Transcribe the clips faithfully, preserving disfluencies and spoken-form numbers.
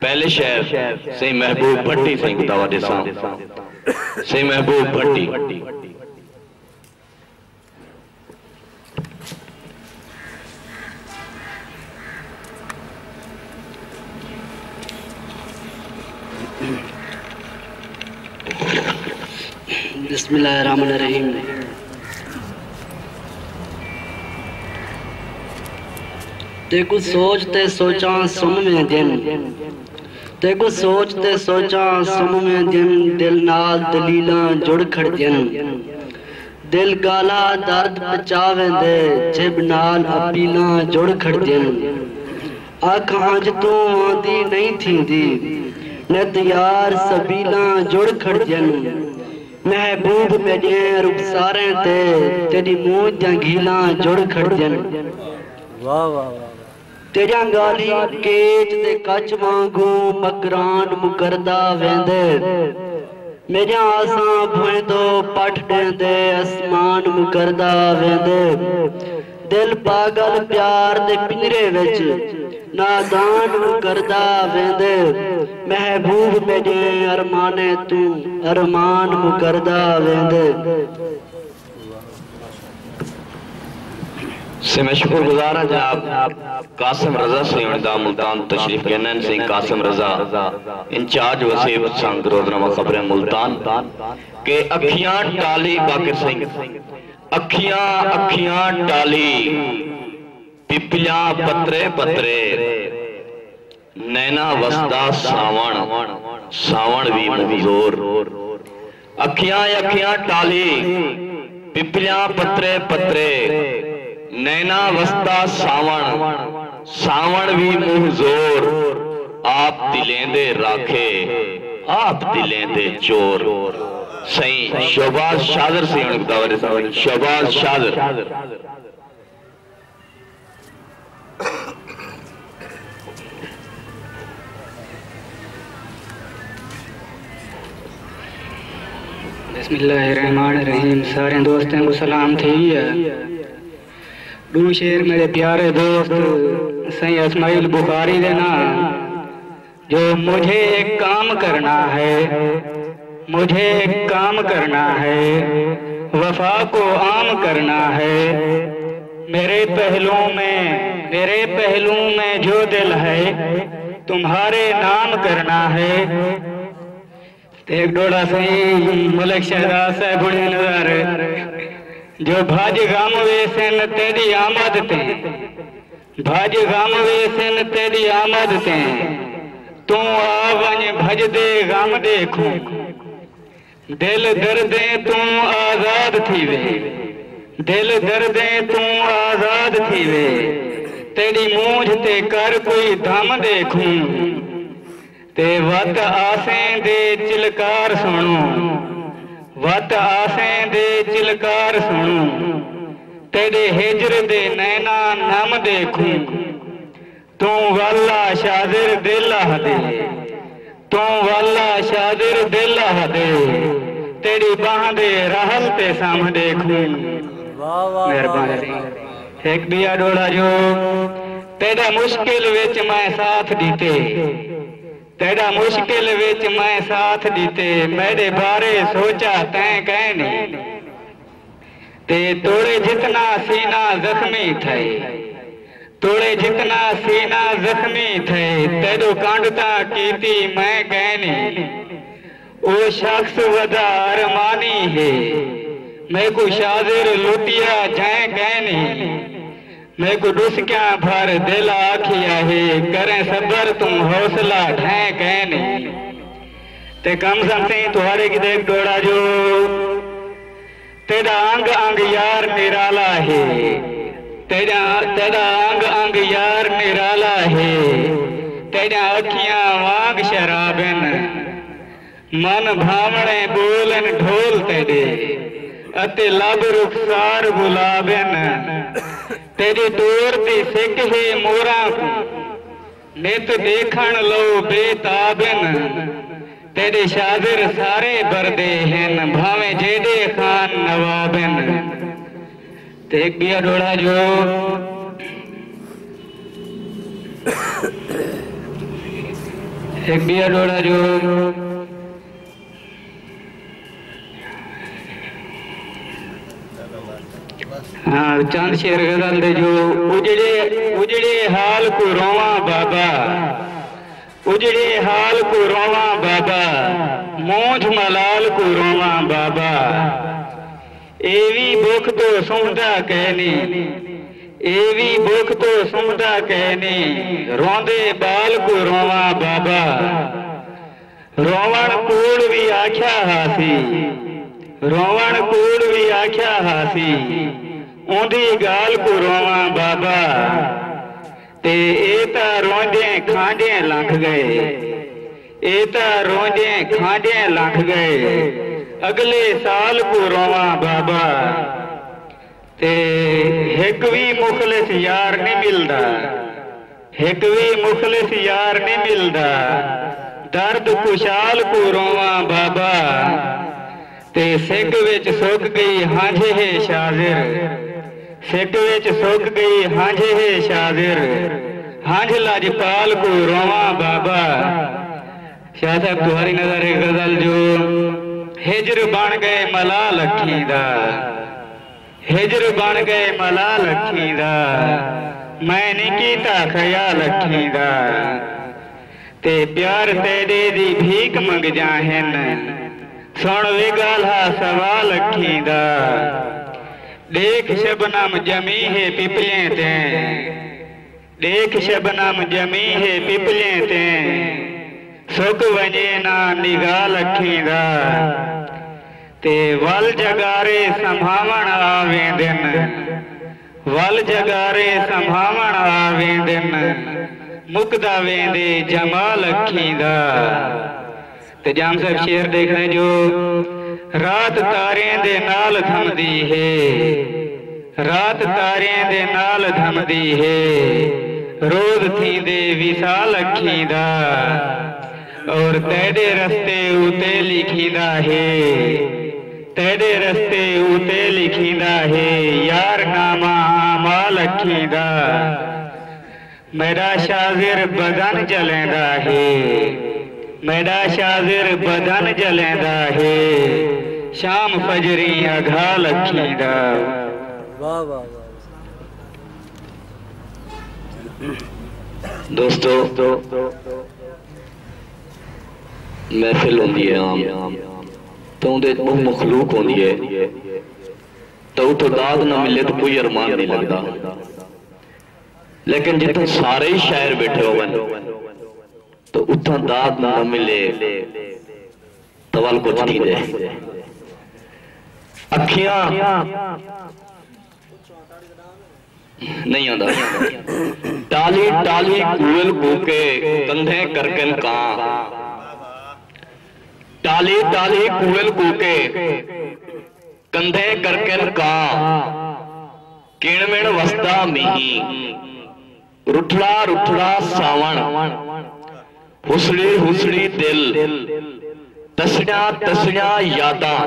پہلے شعر سئیں محبوب بھٹی سئیں کوں دعوت ݙیساں۔ سئیں محبوب بھٹی۔ بسم اللہ الرحمن الرحیم۔ تیکوں سوچ تے سوچاں سم ویندین، تیکوں سوچ تے سوچاں سم ویندین، دل نال دلیلاں جڑ کھڑدین۔ دل ڳالھا درد پچا ویندے، جھب نال اپیلاں جڑ کھڑدین۔ اکھ انج توں آندی نئیں تھیندی، نت یار سبیلاں جڑ کھڑدین۔ محبوب میݙیں رخساریں تے، تیݙی مونجھ دیاں گھیلاں جڑ کھڑدین۔ واہ واہ واہ۔ تیݙیاں ڳالھیں کیچ دے کچ وانگوں مکران مکردا ویندے۔ میݙیاں آساں بھوئیں توں پٹھ ݙیندے، اسمان مکردا ویندے۔ دل پاڳل پیار دے پنجرے وچ نادان مکردا ویندے۔ محبوب میݙے ارمانیں توں ارمان مکردا ویندے۔ سئیں میں شکر گزار ہاں جناب قاسم رضا سئیں ہوݨ دا، ملتان تشریف گھن آئن۔ سئیں قاسم رضا، انچارج وسیب سنگ، روزنامہ خبریں ملتان، کہ اکھیاں ٹالی باقر سئیں، اکھیاں، اکھیاں ٹالی، پپلیاں پترے پترے، نیناں وسدا ساوݨ، ساوݨ وی منہ زور۔ اکھیاں اے اکھیاں ٹالی، پپلیاں پترے پترے، نیناں وسدا ساوݨ، ساوݨ وی منہ زور۔ آپ دلیں دے راکھے، آپ دلیں دے چور۔ سئیں شہباز شاذر سئیں ہوݨ کوں دعوت ݙیساں، شہباز شاذر۔ بسم اللہ الرحمن الرحیم۔ سارے دوستاں کوں سلام تھی ہے۔ ݙو شعر میݙے پیارے دوست سئیں اسماعیل بخاری دے ناں۔ جو مجھے ایک کام کرنا ہے، مجھے ایک کام کرنا ہے، وفا کو عام کرنا ہے۔ میرے پہلو میں، میرے پہلو میں جو دل ہے، تمہارے نام کرنا ہے۔ تے ہک ݙوہڑا سئیں ملک شہزاد صاحب ہوݨیں نظر، جو بھڄ غم ویسن تیݙی آمد تے، بھڄ غم ویسن تیݙی آمد تے، توں آ ونڄ بھڄدے غم ݙیکھوں۔ دل دردیں توں آزاد تھیوے، دل دردیں توں آزاد تھیوے، تیݙی مونجھ تے کر کوئی دم ݙیکھوں۔ تے وت آسیں دے چلکار سݨوں، وت آسیں دے چلکار سݨوں، تیݙے ہجر دے نیناں نم ݙیکھوں۔ توں ول آ شاذر دل آہدے، توں ول آ شاذر دل آہدے، تیݙی ٻانہہ دے رہل تے سم ݙیکھوں۔ واہ، واہ، واہ، مہربانی۔ واہ۔ ہک ٻیا ݙوہڑا جو، تیݙا مشکل وچ میں ساتھ ݙتے، تیݙا مشکل وچ میں ساتھ ݙتے، میݙے بارے سوچا تیں کائنی۔ تے توڑے جتنا سینہ زخمی تھئے، توڑے جتنا سینہ زخمی تھئے، تیݙو کنڈ تاں کیتی میں کائنی۔ او شخص ودا ارمانی ہے، میکوں شاذر لٹیا جئیں کائنی۔ میکوں ݙسکیاں بھر دل آکھیا ہے، کریں صبر توں حوصلہ ڈھیں کائنی۔ تے کم سم سئیں تہاݙے کیتے ہک ݙوہڑا جو، تیݙا انگ انگ یار نرالا ہے، تیݙا، تیݙا انگ انگ یار نرالا ہے، تیݙیاں اکھیاں وانگ شراب ہن۔ من بھاوݨے ٻول ہن ڈھول تیݙے، اتے لب رخسار گلاب ہن۔ تیݙی ٹور دی سک ہے موراں کوں، نت ݙیکھݨ لو بے تاب ہن۔ تیݙے شاذر سارے بردے ہن، بھاویں جیݙے خان نواب ہن۔ تے ہک ٻیا ݙوہڑا جو، ہک ٻیا ݙوہڑا جو، ہاں، چند شعر غزل دے جو، اجڑے، اجڑے حال کوں روواں بابا، اجڑے حال کوں روواں بابا، مونجھ ملال کوں روواں بابا۔ اے وی بکھ توں سمدا کینی، اے وی بکھ توں سمدا کینی، روندے ٻال کوں روواں بابا۔ رووݨ کوڑ وی آکھیا ہاسی، رووݨ کوڑ وی آکھیا ہاسی، اوندی ڳالھ کوں روواں بابا۔ تے اے تاں روندیں کھانڈیں لنگھ ڳئے، اے تاں روندیں کھانڈیں لنگھ ڳئے، اڳلے سال کوں روواں بابا۔ تے ہک وی مخلص یار نی ملدا، ہک وی مخلص یار نی ملدا، درد خوشحال کوں روواں بابا۔ تے سک وچ سک ڳئی ہنجھ ہے شاذر، سک وچ سک ڳئی ہنجھ ہے شاذر، ہنجھ لجپال کوں روواں بابا۔ شاہ صاحب تہاݙی نظر ہک غزل جو، ہجر بݨ ڳئے ملال اکھیں دا، ہجر بݨ ڳئے ملال اکھیں دا، میں نی کیتا خیال اکھیں دا۔ تے پیار تیݙے دی بھیک منگدیاں ہن، سݨ وے ڳالھا سوال اکھیں دا۔ ݙیکھ شبنم ڄمی ہے پپلیں تے، ݙیکھ شبنم ڄمی ہے پپلیں تے، سک ونڄے نہ نگال اکھیں دا۔ تے ول جڳارے سنبھاوݨ آ ویندن، ول جڳارے سنبھاوݨ آ ویندن، مکدا ویندے جمال اکھیں دا۔ تے ڄام صاحب شعر ݙیکھݨے جو، رات تاریں دے نال دھمدی ہے، رات تاریں دے نال دھمدی ہے، روز تھیندے وصال اکھیں دا۔ اور تیݙے رستے اتے لکھیندا ہے، تیݙے رستے اتے لکھیندا ہے، یار نامہ اعمال اکھیں دا۔ میݙا شاذر بدن جلیندا ہے، میݙا شاذر بدن جلیندا ہے، شام فجریں اگھال اکھیں دا۔ واہ واہ واہ۔ دوستو، محفل ہوندی ہے عام، تے اوندے وچ ٻہوں مخلوق ہوندی ہے، تے اتھوں داد نہ ملے تے کوئی ارمان نہیں لڳدا۔ لیکن جتھاں سارے ہی شاعر ٻیٹھے ہوون، تے اتھاں داد نہ ملے، تے ول کجھ تھیندے۔ اکھیاں نہیں آندا۔ ٹالی ٹالی کوئل کوکے، کندھیں کرکن کاں۔ ٹالی ٹالی کوئل کوکے، کندھیں کرکن کاں۔ کݨ مݨ وسدا مینہ، رٹھڑا رٹھڑا ساوݨ۔ ہسڑی ہسڑی دل، تسڑیاں تسڑیاں یاداں۔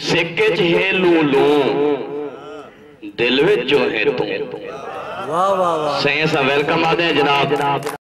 سک اچ ہے لوں لوں، دل وچ جو ہے توں۔ واہ واہ واہ۔ سائیں اساں ویلکم آہدے ہیں جناب۔